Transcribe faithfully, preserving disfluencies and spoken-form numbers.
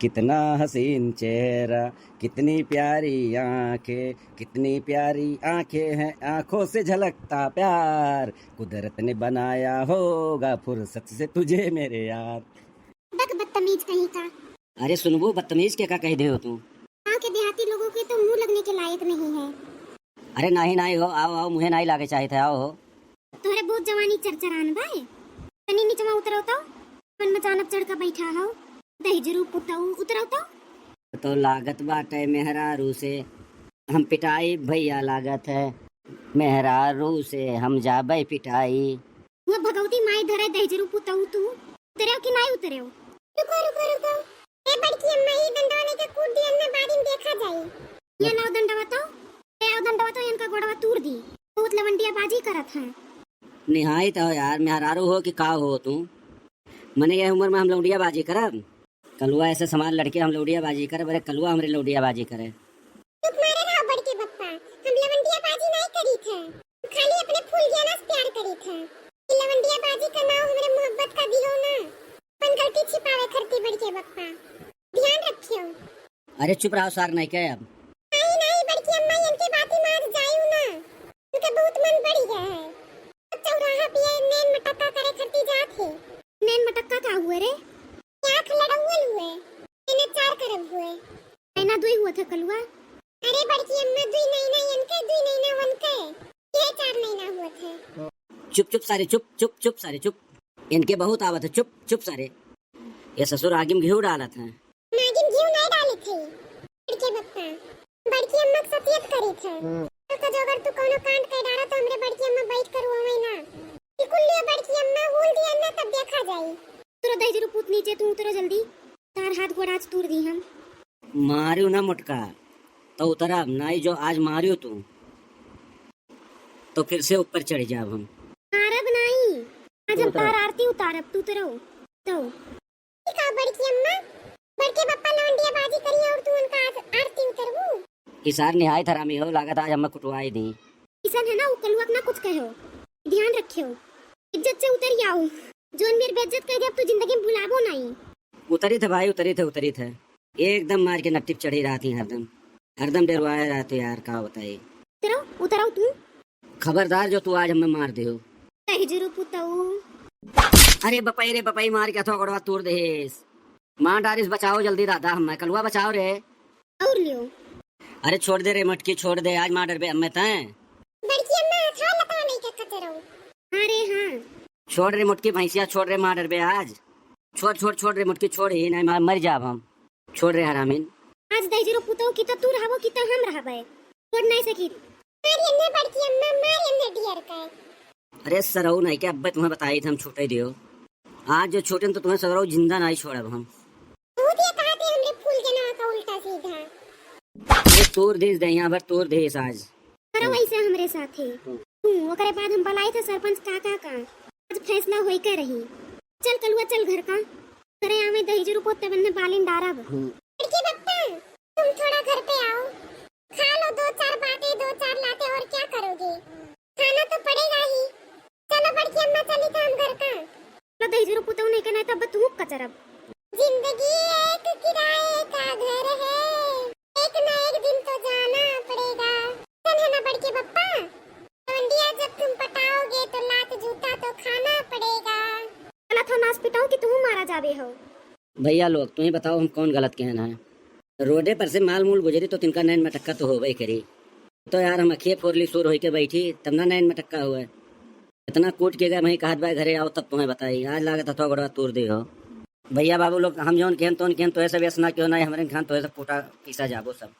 कितना हसीन चेहरा, कितनी प्यारी आंखें, कितनी प्यारी आंखें हैं, आंखों से झलकता प्यार, कुदरत ने बनाया होगा फुर्सत से तुझे मेरे यार। बक बदतमीज कहीं का। अरे सुनबो, बदतमीज के का कह दे हो तू? गाँव के देहाती लोगों के तो मुंह लगने के लायक नहीं है। अरे नाही नाही हो, आओ आओ, मुहे नाही लागे चाहित है, आओ हो। तोहरे बहुत जवानी चरचरान बा। तनी निचवा उतरो तो, मन में जानब चढ़ के बैठा हो। दहिजरू पुतऊ उतरो तो। तो लागत बाटे मेहरारू से हम पिटाई भैया, लागत है मेहरारू से हम जाबे पिटाई। वो भगवती माई धरे दहिजरू पुतऊ तू उतरेव कि नाही उतरेव? रुको रुको रुको, ए बड़की अम्मा, ई दंडवा लेके कूद दियन में बारी में देखा जाई। ये लाओ दंडवा तो, ए आओ दंडवा तो, इनका गोड़वा तूर दी। बहुत लवंडिया बाजी करत हैं। निहायत हो यार, मेहरारू हो कि का हो तू? मने ये उम्र में हम लौंडिया बाजी करब? कलुआ ऐसे समाज लड़के हम लौंडिया बाजी करब? अरे कलुआ हमरे लौंडिया बाजी करे। चुप मारे रहो बड़के बप्पा, हम लवंडिया बाजी नहीं करी थे, खाली अपने फूल ज्ञाना से प्यार करी थे। ई लवंडिया बाजी का नाव हमरे मोहब्बत का दियो ना, अपन गलती छिपावे खरती बड़के बप्पा, ध्यान रखियो। अरे चुप रहो सार नहीं के अब। नहीं नहीं बड़की अम्मा, इनके बाती मार जायू ना, उनके बहुत मन बढ़ गया है। चौराहा पे ये नैन मटक्का करे खरती जात है। नैन मटक्का का हुए रे? आँख लड़ौल हुए, इन्हें चार करब हुए। नैना दुई हुआ था कलुआ। अरे बड़की अम्मा, दुई नैना इनके, दुई नैना वनके, ये चार नैना हुआ थे। चुप चुप सारे चुप, चुप चुप सारे चुप, इनके बहुत आवत है, चुप चुप सारे। ये ससुर आगिम घिउ डालत हैं। आगिम घिउ नहीं डाले थे बड़के बप्पा, बड़की अम्मा के सतियत करी थे। तो का जो अगर तू कोनो कांड कर डारा तो हमरे बड़की अम्मा बैठ कर हुआ ना। ई कुल लियो बड़की अम्मा, हुल दिया ना तब देखा जाई। उतरो दहिजरू पूत नीचे, तू उतरो जल्दी, तार हाथ गोड़ आज तूर दी हम। मारियो ना मोटका, तो उतरब नाई, जो आज मारियो तू, तो फिर से ऊपर चढ़ जाब हम। मारब नाई, आज हम तार आरती उतारब, तू उतरो। तो ई का बड़की अम्मा, बड़के बप्पा लौंडिया बाजी करी और तू उनका आज आरती उतरबू? ई सार निहायत हरामी हो, लागत आज हमें कुटवाई दी। इसन है ना, वो कलुआ अपना कुछ कहो, ध्यान रखियो, इज्जत से उतर आओ। जोन मेर बेइज्जत कर दे, अब तू जिंदगी में भुलाबो नहीं। उतरी थे भाई, उतरी थे, उतरी थे। एकदम मार के नट्टी पे चढ़ी रहती हरदम, हरदम डरवाए रहते यार, का बताई। उतरो, उतरो तू। खबरदार जो तू आज हमें मार दे हो। दहिजरू पुतऊ। अरे बपई रे बपई, मार के थोकड़वा तोड़ देहेस। मार डारिस, बचाओ जल्दी दादा, हमें कलुआ बचाओ रे। और लियो। अरे छोड़ दे रे मटकी, छोड़ दे, आज मार डरबे हमें तैं। बड़की अम्मा, हथवा लतवा नहीं के कचरो। हाँ रे, हाँ। छोड़ रे मोटकी भैंसिया, छोड़ रे, मार डरबे आज। छोड़, छोड़, छोड़ रे मोटकी, छोड़ ही नहीं, मार, मर जाब हम। छोड़ रे हरामीन। आज दहिजरू पुतऊ की तो तू रहबो, की तो हम रहबे। छोड़ नहीं सकी। मार एन्ने बड़की अम्मा, मार एन्ने डियर का। अरे सरऊ नहीं के, अब्बे तुम्हें बताई थे हम छूटे दियो। आज जो छूटन तो तुम्हें सरऊ जिंदा नहीं छोड़ब हम। बहुत ये कहा थे हमरे फूल के नाव का उल्टा सीधा। अरे तोड़ देस दे, यहाँ भर तोड़ देस आज। करो ऐसे हमरे साथे। हम्म, ओकरे बाद हम बलाई थे सरपंच काका का। आज फैसला होई के रही। चल कलुआ, चल घर का। करे आवे दहिजरू पुत, तबन्ने बालिन डारब। हम्म। बड़की बप्पा, तुम थोड़ा घर पे आओ। खा लो दो चार बाटे, दो चार लाटे, और क्या करोगे? खाना तो पड़ेगा ही। चलो बड़की अम्मा, चली तो हम घर का। चलो दहिजरू पुतऊ नहीं के, नहीं तो अब तू कचरब। जिंदगी एक किराए का घर है, एक ना एक दिन तो जाना पड़ेगा। चल है ना बड़के बप्पा, लौंडिया जब तुम पटाओगे तो लात जूता तो खाना पड़ेगा। चला था नास पिटाऊं कि तुम मारा जाबे हो। भैया लोग, तुम्हें बताओ हम कौन गलत कहन है? रोडे पर से माल मूल गुजरी तो तिनका नैन मटक्का तो होबे करी। तो यार हम अखिए फोरली सूर होई के बैठी, तब ना नैन मटक्का हुए। इतना कूट के गए, वहीं कहत बा घरे आओ तब तुम्हें बताई। आज लागत हथवा गोड़वा तोड़ दे हो। भैया बाबू लोग, हम जौन कहन तौन कहन, तो ऐसा व्यस ना क्यों ना, हमरे खान तो ऐसा कूटा पीसा जाबो सब।